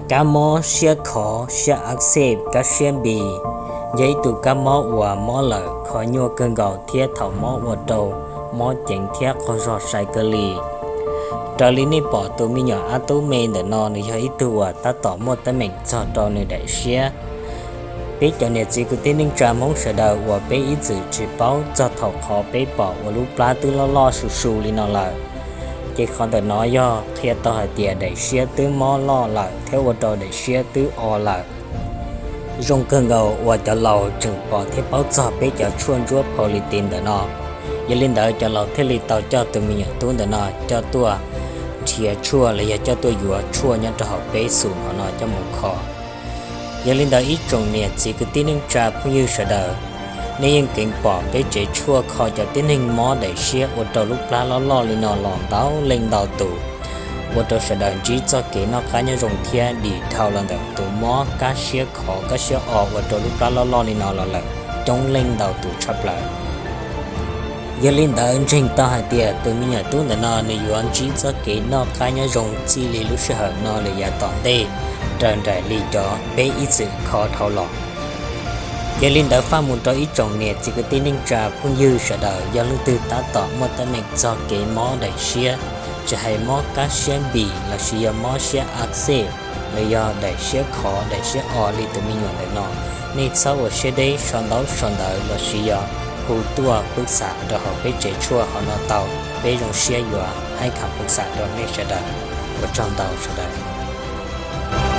Kab mob siab khov, siab axib, kab siab npis, yog ib tug kab mob uas mob lawm kho nyuaj kawg nkaus thiab thaum mob ua rau mob ceev thiab qaug zog sai kawg li. Raws li nej pom tus me nyuam ab tub me ntawm no nws yog ib tug uas tab tom muaj teeb meem txog rau nws daim siab. Peb cov niam txiv kwv tij neej tsa Hmoob sawv daws uas peb ib txwm tsis paub txog thaum qhov peb pom ua lub plab twb loj loj su su li no lawm, ces qhov ntawm no yog qhia tau hais tias daim siab twb mob loj lawm thiab ua rau daim siab twb o lawm. Zoo kawg nkaus uas cov laus tseem pom thiab paub txog peb cov tshuaj ntsuab phau li ti ntawm no. Yog li ntawd cov laus thiaj li tau coj tus me nyuam tub ntawm no coj tuaj nrhiav tshuaj los yog coj tuaj yuav tshuaj nyob rau hauv peb xum hov no coj mus kho. Yog li ntawd ib tsoom niam txiv kwv tij neej tsa phooj ywg sawv daws, nej yeej keev pom peb tsev tshuaj kho cov tib neeg mob daim siab ua rau lub plab loj loj li no los ntau leej ntau tus, ua rau sawv daws ntsib txoj kev noj qab nyob zoo thiab dim dhau los ntawm tus mob kab siab khov kab siab o ua rau lub plab loj loj li no los lawm coob leej ntau tus tshaj plaws. Yog li ntawd ntseeg tau hais tias tus me nyuam tub ntawm no nws yuav ntsib txoj kev noj qab nyob zoo txij li lub sij hawm no lawm yav tom ntej raws nraim li cov peb ib txwm kho dhau los. Yog li ntawd faj mus rau ib tsoom niam txiv kwv tij neej tsa phooj ywg sawv daws, yog leej twg tab tom muaj teeb meem txog kev mob daim siab, tsis hais mob kab siab npis lossis yog mob siab axib, los yog daim siab khov daim siab o li tus me nyuam ntawm no, nej txhob ua siab deb sau ntaub sau ntawv lossis yog hu tuaj pwb xam rau hauv peb tsev tshuaj hov no tau. Peb zoo siab yuav haib kham pwb xam rau nej sawv daws. Ua tsaug ntau sawv daws.